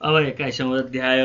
अब 21औं अध्याय।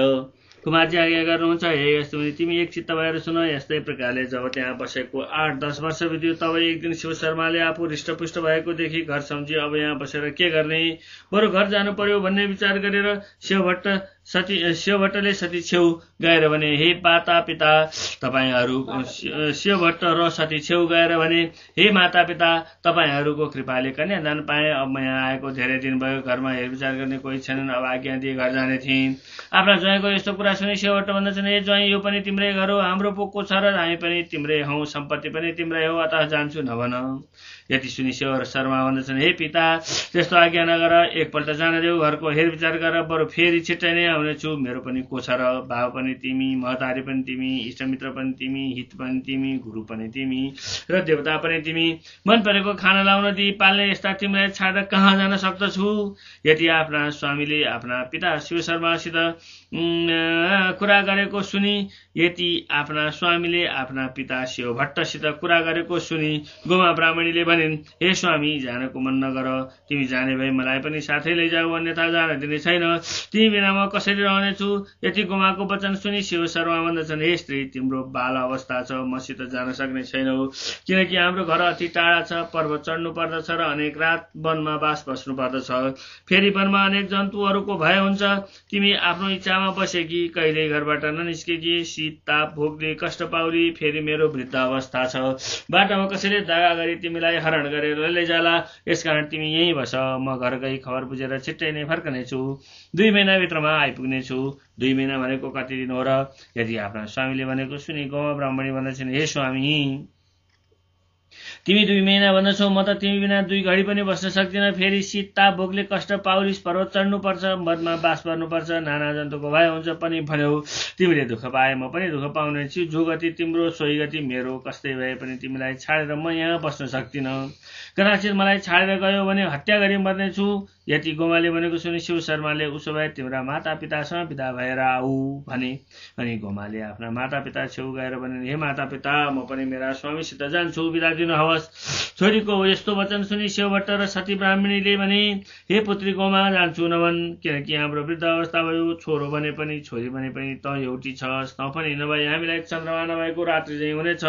कुमारजी आज्ञा गर्नुहुन्छ, हे यस्तुमुनि तिमी एक चित्त भएर सुन। यस्तै प्रकारले जब त्यहाँ बसेको 8-10 वर्ष बित्यो, तब एक दिन शिव शर्माले आफू हृष्टपुष्ट भएको देखि घर सम्झी अब यहाँ बसेर के गर्ने, बरु घर जानु पर्यो भन्ने विचार गरेर शिवभट्टले सती छेउ गएर भने, हे माता पिता तपाईहरू शिवभट्ट र सती छेउ गएर भने, हे माता पिता तपाईहरूको कृपाले कन्यादान पाए। अब म यहाँ आएको धेरै दिन भयो, घरमा हेरविचार गर्ने कोही छैनन्। अब आज्ञा दिए घर जाने थिइन्। आफ्ना ज्वाइँको यस्तो कुरा सुनि शिवभट्ट भन्दछन्, हे ज्वाइँ, यो पनि तिम्रै घर हो, हाम्रो पोको छ र हामी पनि तिम्रै हौ, सम्पत्ति पनि तिम्रै हो, अतः जान्छु नभन। यति सुनि शिव शर्मा भन्दछन्, हे पिता, त्यस्तो आज्ञा नगर, एकपल्ट जान देऊ, घरको हेरविचार गर, बरु फेरि छिट्टै नै आउनेछु। मेरो पनि को छ र, भाव पनि तिमी, महतारी पनि तिमी, इष्टमित्र पनि तिमी, हित पनि तिमी, गुरु पनि तिमी र देवता पनि तिमी। मन परेको खाना लाउन दिई पाल्ने यस्ता तिमीलाई छाडेर कहाँ जान सक्दछु। यदि आफ्ना स्वामीले आफ्ना पिता शिव शर्मासित कुरा गरेको सुनि गोमा ब्राह्मणीले भनिन्, हे स्वामी, जानको मन नगर, तिमी जाने भए मलाई पनि साथै लैजाऊ, अन्यथा जान दिने छैन। तिमी बिना म कसरी रहनेछु। यति गोमाको वचन सुनि शिव शर्मा भन्दछन्, हे स्त्री, तिम्रो बाल अवस्था छ, मसित जान सक्ने छैनौ, किनकि हाम्रो घर अति टाढा छ, पर्वत चढ्नु पर्दछ र अनेक रात वनमा बास बस्नु पर्दछ। फेरि वनमा अनेक जन्तुहरूको भय हुन्छ। तिमी आफ्नो इच्छामा बसेकी, कहिल्यै घरबाट ननिस्केकी, शीत ताप भोगले कष्ट पाउली, फेरि मेरो वृद्ध अवस्था छ, बाटोमा कसैले दगा गरी तिमीलाई हरण गरेर लैजाला। यसकारण तिमी यहीँ बस, म घर गई खबर बुझेर छिट्टै नै फर्कनेछु। 2 महिनाभित्रमा आइपुग्नेछु। 2 महिना भनेको कति दिन हो र। यदि आफ्ना स्वामीले भनेको सुनि गोमा ब्राह्मणी भन्दछन्, हे स्वामी, तिमी 2 महिना भन्दछौ, म त तिमी बिना 2 घडी पनि बस्न सक्दिन। फेरि शीत ताप भोगले कष्ट पाउलिस, पर्वत चढ्नु पर्छ, वनमा बास गर्नुपर्छ, नाना जन्तुको भय हुन्छ पनि भन्यौ। तिमीले दुःख पाए म पनि दुःख पाउने छु। जो गति तिम्रो सोही गति मेरो, कस्तै भए पनि तिमीलाई छाडेर म यहाँ बस्न सक्दिन। कदाचित मलाई छाडेर गयो भने हत्या गरी मर्नेछु। यति गोमाले भनेको सुनि शिव शर्माले, उसो भए तिम्रा माता पितासँग विदा भएर आऊ भने। अनि गोमाले आफ्ना माता पिता छेउ गएर भने, हे माता पिता, म पनि मेरा स्वामीसित जान्छु, विदा दिनुहोस्। छोरीको यस्तो वचन सुनि शिवभट्ट र सती ब्राह्मणीले भने, हे पुत्री गोमा, जान्छु नभन्, किनकि हाम्रो वृद्ध अवस्था भयो। छोरो भने पनि छोरी भने पनि त एउटी छस्, त पनि नभए हामीलाई चन्द्रमा नभएको रात्रि चाहिँ हुनेछ।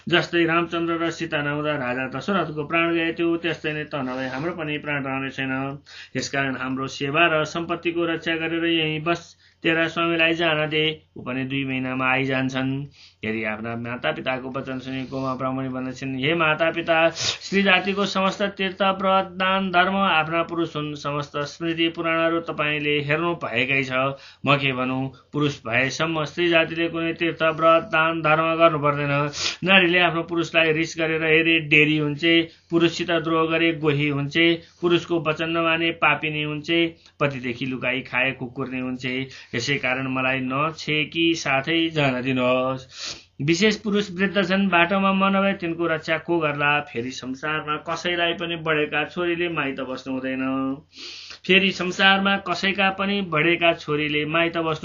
जस्तै रामचन्द्र र सीता नहुँदा राजा दशरथको प्राण गए थियो, त्यस्तै नै त नभए हाम्रो पनि प्राण रहने छैन। यसकारण हाम्रो सेवा र सम्पत्तिको रक्षा गरेर यही बस, तेरा स्वामीलाई जान दे, ऊ पनि 2 महिनामा आइजान्छन्। यदि आफ्ना माता पिताको वचन सुनि गोमा ब्राह्मणी भन्दछन्, हे माता पिता, स्त्री जातिको समस्त तीर्थ व्रत दान धर्म आफ्ना पुरुष हुन्। समस्त स्मृति पुराणहरू तपाईँले हेर्नु भएकै छ। म के भनौँ, पुरुष भएसम्म स्त्री जातिले कुनै तीर्थ व्रत दान धर्म गर्नु पर्दैन। नारीले आफ्नो पुरुषलाई रिस गरेर हेरे डेरी हुन्छे, पुरुषसित द्रोह गरे गोही हुन्छे, पुरुषको वचन नमाने पापिनी हुन्छे, पतिदेखि लुकाई खाए कुकुर्ने हुन्छे। यसै कारण मलाई नछेकी साथै जान दिनुहोस्। विशेष पुरुष वृद्ध छन्, बाटोमा म नभए तिनको रक्षा को गर्ला। फेरि संसारमा कसैलाई पनि बढेका छोरीले माइत बस्नु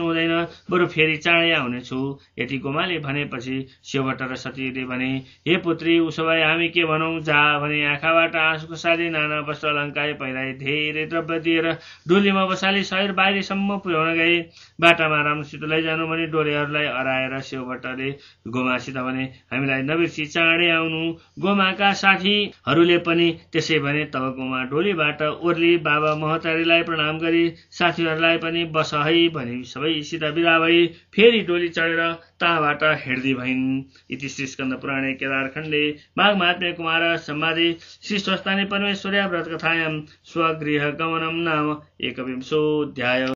हुँदैन। बरु फेरि चाँडै आउनेछु। यति गोमाले भनेपछि शिवभट्ट र सतीले भने, हे पुत्री, उसो भए हामी के भनौँ। जा भने आँखाबाट आँसुको साली नाना वस्त्र अलङ्कार पहिराई धेरै द्रव्य दिएर डोलीमा बसाली शहर बाहिरसम्म पुर्याउन गए। बाटामा राम्रोसित लैजानु भने डोलीहरूलाई हराएर शिवभट्टले गोमासित भने, हामीलाई नबिर्सी चाँडै आउनु। गोमाका साथीहरूले पनि त्यसै भने। तब गोमा डोलीबाट ओर्ली बाबा महतारीलाई प्रणाम गरी साथीहरूलाई पनि बस है भनी सबैसित विदा भई फेरि डोली चढेर तहाँबाट हिँड्दी भइन्। इति श्री स्कन्द पुराणे केदारखण्डे माघ महात्म्ये कुमार संवादे श्री स्वस्तानि परमेश्वर्या व्रत कथायां स्वगृह गमनम नाम 21 अध्याय।